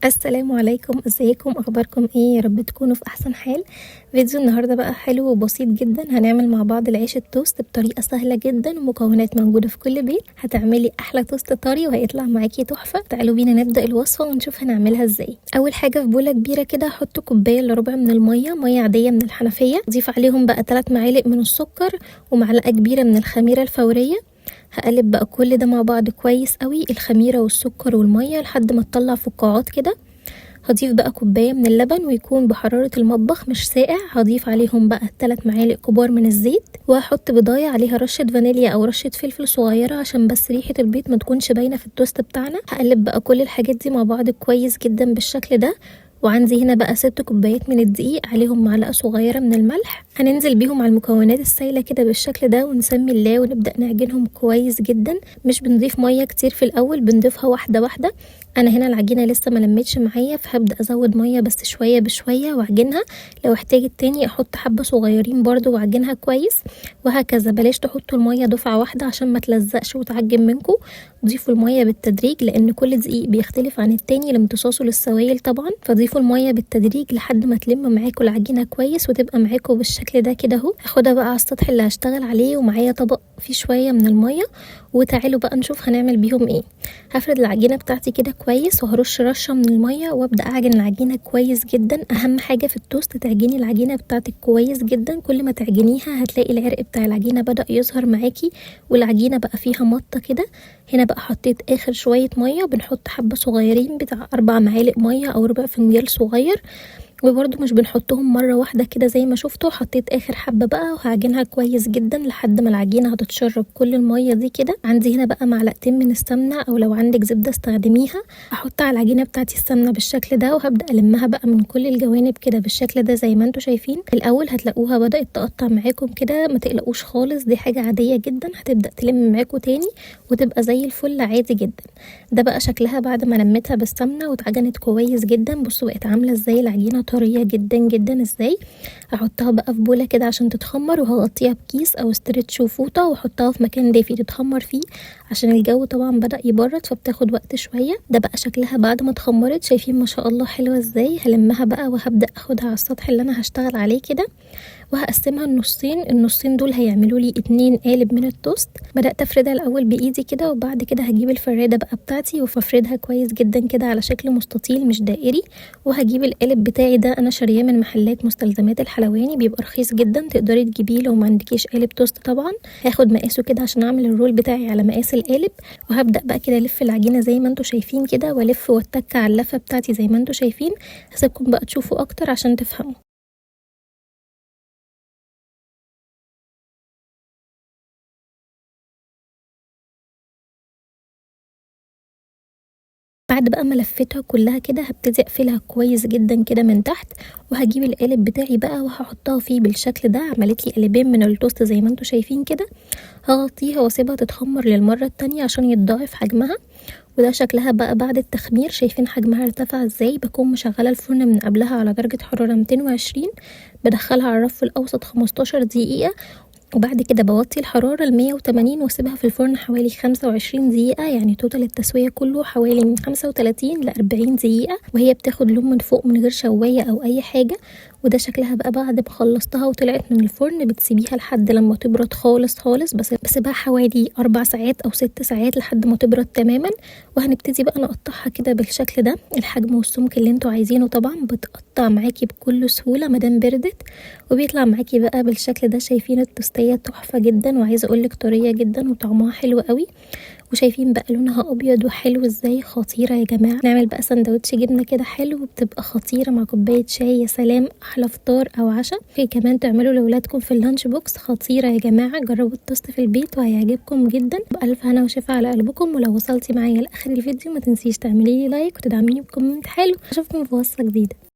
السلام عليكم، ازيكم؟ اخباركم ايه؟ يا رب تكونوا في احسن حال. فيديو النهارده بقى حلو وبسيط جدا، هنعمل مع بعض العيش التوست بطريقة سهلة جدا ومكونات موجودة في كل بيت. هتعملي احلى توست طري وهيطلع معاكي تحفة. تعالوا بينا نبدا الوصفة ونشوف هنعملها ازاي. اول حاجة في بوله كبيرة كده هحط كوباية الا ربع من المية، مية عادية من الحنفية. اضيف عليهم بقى 3 معالق من السكر ومعلقة كبيرة من الخميره الفورية. هقلب بقى كل ده مع بعض كويس قوي، الخميره والسكر والمية، لحد ما تطلع فقاعات كده. هضيف بقى كوباية من اللبن ويكون بحرارة المطبخ مش ساقع. هضيف عليهم بقى 3 معالق كبار من الزيت، وهحط بيضايه عليها رشه فانيليا او رشه فلفل صغيرة عشان بس ريحه البيض ما تكونش باينة في التوست بتاعنا. هقلب بقى كل الحاجات دي مع بعض كويس جدا بالشكل ده. وعندي هنا بقى 6 كوبايات من الدقيق عليهم معلقه صغيرة من الملح. هننزل بيهم على المكونات السايله كده بالشكل ده ونسمي الله ونبدا نعجنهم كويس جدا. مش بنضيف مية كتير في الاول، بنضيفها واحدة واحدة. انا هنا العجينة لسه ما لمتش معايا، فهبدا ازود مية بس شوية بشوية واعجنها. لو احتاجت تاني احط حبه صغيرين برضو واعجنها كويس، وهكذا. بلاش تحطوا المية دفعه واحدة عشان ما تلزقش وتعجن منكم. ضيفوا المية بالتدريج لان كل دقيق بيختلف عن التاني لامتصاصه للسوائل طبعا، فضيفوا المية بالتدريج لحد ما تلم معاكم العجينة كويس وتبقى معاكم بالشكل ده كده اهو. هاخدها بقى على السطح اللي هشتغل عليه، ومعايا طبق فيه شوية من المية، وتعالوا بقى نشوف هنعمل بيهم ايه. هفرد العجينة بتاعتي كده كويس وهرش رشه من المية وابدا اعجن العجينة كويس جدا. اهم حاجة في التوست تعجني العجينة بتاعتك كويس جدا. كل ما تعجنيها هتلاقي العرق بتاع العجينة بدا يظهر معاكي والعجينه بقى فيها مطه كده. هنا بقى حطيت اخر شوية مية، بنحط حبه صغيرين بتاع 4 معالق مية او ربع فنجان صغير، وبرده مش بنحطهم مرة واحدة كده زي ما شفتوا. حطيت اخر حبه بقى وهعجنها كويس جدا لحد ما العجينة هتتشرب كل المية دي كده. عندي هنا بقى معلقتين من السمنة، او لو عندك زبدة استخدميها. احط على العجينة بتاعتي السمنة بالشكل ده، وهبدا المها بقى من كل الجوانب كده بالشكل ده زي ما انتم شايفين. الاول هتلاقوها بدات تقطع معاكم كده، ما تقلقوش خالص، دي حاجة عادية جدا، هتبدا تلم معاكم تاني وتبقى زي الفل عادي جدا. ده بقى شكلها بعد ما لميتها بالسمنه واتعجنت كويس جدا. بصوا بقت عامله ازاي العجينة، طرية جدا جدا ازاي. هحطها بقى في بوله كده عشان تتخمر، وهغطيها بكيس او stretch وفوطه، واحطها في مكان دافي تتخمر فيه عشان الجو طبعا بدا يبرد فبتاخد وقت شوية. ده بقى شكلها بعد ما اتخمرت، شايفين ما شاء الله حلوة ازاي. هلمها بقى وهبدا اخدها على السطح اللي انا هشتغل عليه كده، وهقسمها النصين. النصين دول هيعملوا لي 2 قالب من التوست. بدات افردها الاول بايدي كده، وبعد كده هجيب الفراده بقى بتاعتي وافردها كويس جدا كده على شكل مستطيل مش دائري. وهجيب القالب بتاعي ده، انا شارياه من محلات مستلزمات الحلواني، بيبقى رخيص جدا، تقدري تجيبيه لو ما عندكيش قالب توست طبعا. هاخد مقاسه كده عشان اعمل ال roll بتاعي على مقاس القالب، وهبدا بقى كده الف العجينة زي ما انتم شايفين كده، والف واتك على اللفة بتاعتي زي ما انتم شايفين. هسيبكم بقى تشوفوا اكتر عشان تفهموا. بعد بقى ما لفيتها كلها كده هبتدي اقفلها كويس جدا كده من تحت، وهجيب القالب بتاعي بقى وهحطها فيه بالشكل ده. عملت لي قالبين من التوست زي ما انتم شايفين كده. هغطيها واسيبها تتخمر للمرة التانية عشان يتضاعف حجمها. وده شكلها بقى بعد التخمير، شايفين حجمها ارتفع ازاي. بكون مشغله الفرن من قبلها على درجه حرارة 220، بدخلها على الرف الاوسط 15 دقيقة، وبعد كده بوطي الحرارة ل 180 واسيبها في الفرن حوالي 25 دقيقة. يعني total التسوية كله حوالي من 35 ل 40 دقيقة، وهي بتاخد لون من فوق من غير شواية او اي حاجة. وده شكلها بقى بعد ما خلصتها وطلعت من الفرن. بتسيبيها لحد لما تبرد خالص خالص، بس بسيبها حوالي 4 ساعات او 6 ساعات لحد ما تبرد تماما. وهنبتدي بقى نقطعها كده بالشكل ده، الحجم والسمك اللي انتوا عايزينه طبعا. بتقطع معاكي بكل سهولة مادام بردت، وبيطلع معاكي بقى بالشكل ده. شايفين التوستيه تحفة جدا، وعايزه اقولك طرية جدا وطعمها حلو قوي. وشايفين بقى لونها ابيض وحلو ازاي، خطيرة يا جماعة. نعمل بقى سندوتش جبنه كده حلو، بتبقى خطيرة مع كوباية شاي، يا سلام، احلى فطار او عشاء. في كمان تعملوا لاولادكم في ال lunch box، خطيرة يا جماعة. جربوا التوست في البيت وهيعجبكم جدا. بالف هنا وشفا على قلبكم. ولو وصلتي معايا لاخر الفيديو ما تنسيش تعملي لي like وتدعميني ب comment حلو. اشوفكم في وصفه جديدة.